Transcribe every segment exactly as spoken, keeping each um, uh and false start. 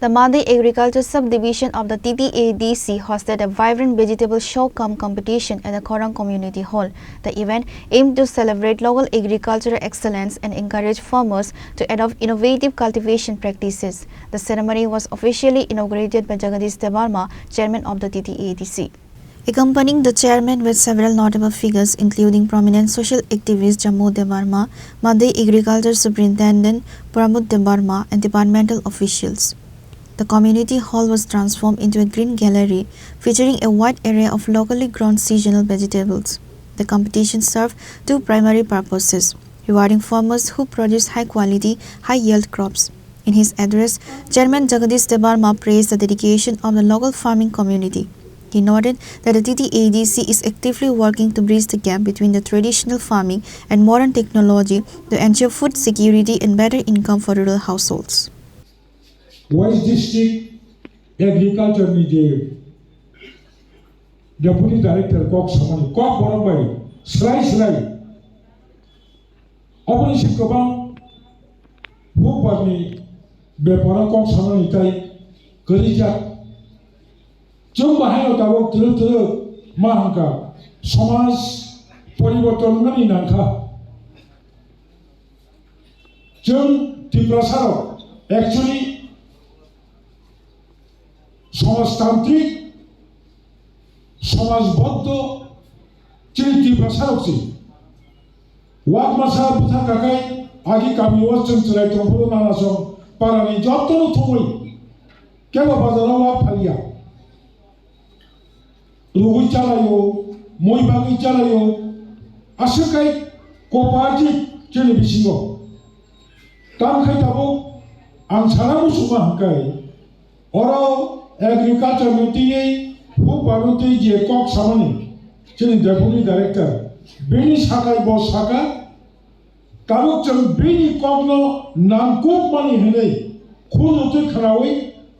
The Madi Agriculture Subdivision of the T T A D C hosted a vibrant vegetable show cum competition at the Khorang Community Hall. The event aimed to celebrate local agricultural excellence and encourage farmers to adopt innovative cultivation practices. The ceremony was officially inaugurated by Jagadish Debbarma, chairman of the T T A D C. Accompanying the chairman were several notable figures, including prominent social activist Jammu Debbarma, Madi Agriculture Superintendent Pramod Debbarma, and departmental officials. The community hall was transformed into a green gallery featuring a wide array of locally grown seasonal vegetables. The competition served two primary purposes: rewarding farmers who produce high quality, high yield crops. In his address, Chairman Jagadish Debbarma praised the dedication of the local farming community. He noted that the T T A D C is actively working to bridge the gap between the traditional farming and modern technology to ensure food security and better income for rural households. West District Agriculture ni je Deputy Director kok samani, kok borok bai slai slai. Oboni se kwbang bubarni beparo kok samani tai kwrwijak. Chwng bahai o tabuk twrwk twrwk ma hwnkha, somaj poriborton wngmani nangkha. Chwng Tiprasa rok actually somajtantrik, somajboddo chini Tiprasa rok si. Wak masa bwthar kakai agi kami o chwng chwrai tongphuru nana song parani jotono thumwi kebo bazaro wak phaliya. Rugwi chalaio, mui bagwi chalaio, aswk khai cooperative chini bisingo. Tamo khai tabuk ang sana muchungma hwnkhe, oro agriculture ni twiwi huk barwi twi je kok samani chini deputy director, bini sakai bo saka, tabuk chwng bini kokno nangkukmani hwnwi khunjotwi khwnawi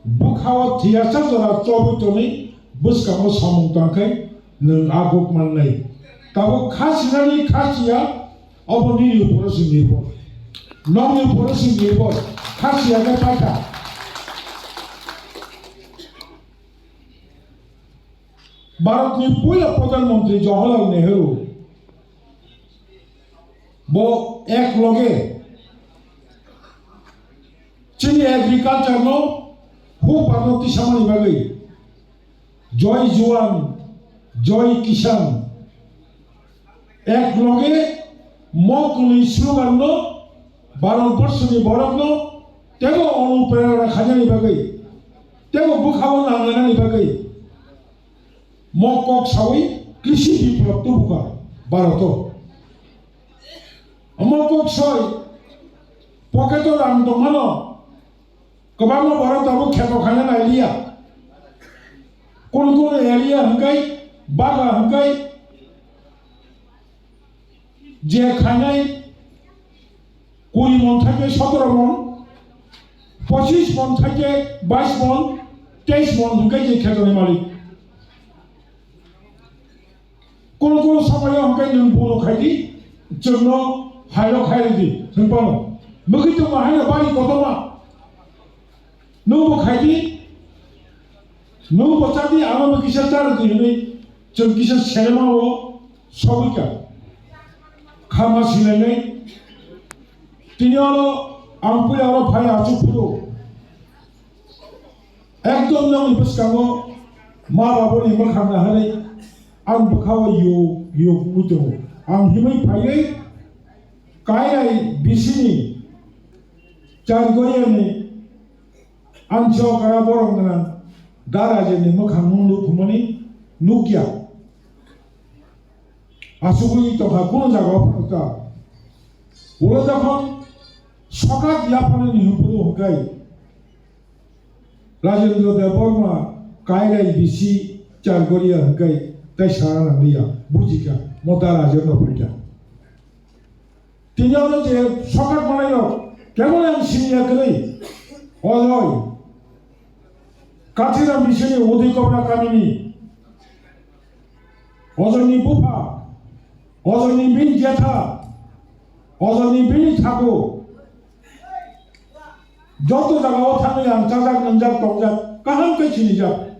bwkhao thwiyacha jora chobwi tonwi bwskango samung tangkhai nwng a kok mannai. Tabuk kha sinani kha siya, obo nini uporo se nirbhor. Nokni uporo se nirbhor. Kha siya khe paikha. Bharatni puila Pradhan Mantri Jawaharlal Nehru bo ek loge chini agriculture no huk barno tisamani bagwi Joy Juan, Joy Kisan, ek loge mo kwnwi slogan no Bharat borso ni borok no tebo onuprerona khainani bagwi, tebo bwkhao nangnani bagwi mo kok sawi krishi biplab tubuka Bharat o. Mo kok soi pocket o rang tongmano kwbangma borok tabuk kheto khaina nailiya. Kunu kunu area hwnkhe baga hwnkhe je khainai kuri mon thake sotoro mon, pochis mon thake bais mon, teis mon hwnkhe je khetoni malik. Kono kono somoyo hwnkhe nwng buro khai di, chwngno haino khai rw di, hwnphano. Mwkhwi tongma haino bari kotorma. Nwng bo khai di, nwng bo cha di, ano bo kisa cha rw di hwnwi chwng kisa selema o sogwi kha. Kha ma silainai. Tini oro ang puila oro phai achuk phuru. Ekdom nokni bwskango ma babuni mwkhang naharwi ang bwkhao yo yo wngwi tongo. Ang himwi phaiwi Kairai bisini Chargoyani ang chokara borok gwnang darajani mwkhang nukphumani nukya. Asugwi tongkha kunu jaga o phano ta. Ulo jokhon sokat yapharnani hwnphuru hwnkhe Rajendra Debbarma Kairai bisi Chargoria hwnkhe tei sana nangliya, bujikha, mo da Rajendra phaikha. Tini ano je sokat manai rok kebo yang siniya kwrwi, ojoi, Kathiram bisini Udikopra kamini, ojoni bupha, ojoni bini jetha, ojoni bini thaku, Joto jagao thangwi ang chajak, nwngjak, tokjak, kaham khe sinijak.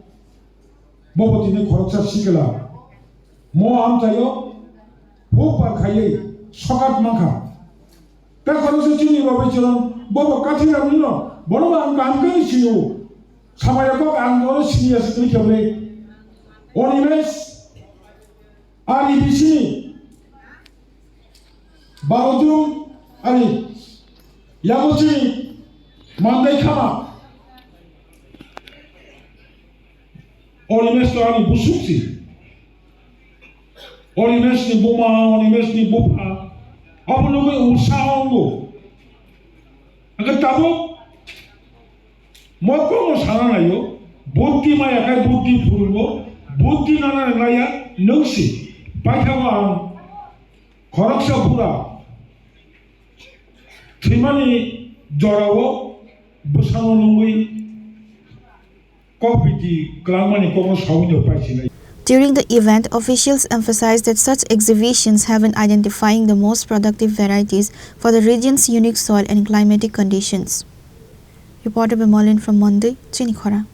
Bobo tini khoroksa sikla. Mo amchaio huk bar khaiwi sokat mankha. Tei khoroksa chini Robi Charan, bobo Kathirani no, bono bo ang kaham khe sinio. Samaya kok ang bono siniya sikli kheble. Animesh, ani bisini Barodung, ani yago chini mandai khama. Animesh to ani busuk si. Animesh ni buma, Animesh ni bupha. Abo nugwi usa ongo. Hwnkhe tabuk mo kokno sana naio, buddhi maya khai buddhi phurungo, buddhi nana naya nwng si. Paithago ang khoroksa bura thwimani jorao bwsano nungwi kok biti kwlangmani kokno saui no paisinai. During the event, officials emphasized that such exhibitions have been identifying the most productive varieties for the region's unique soil and climatic conditions. Reporter by Molin from Mondui, Chinikhora.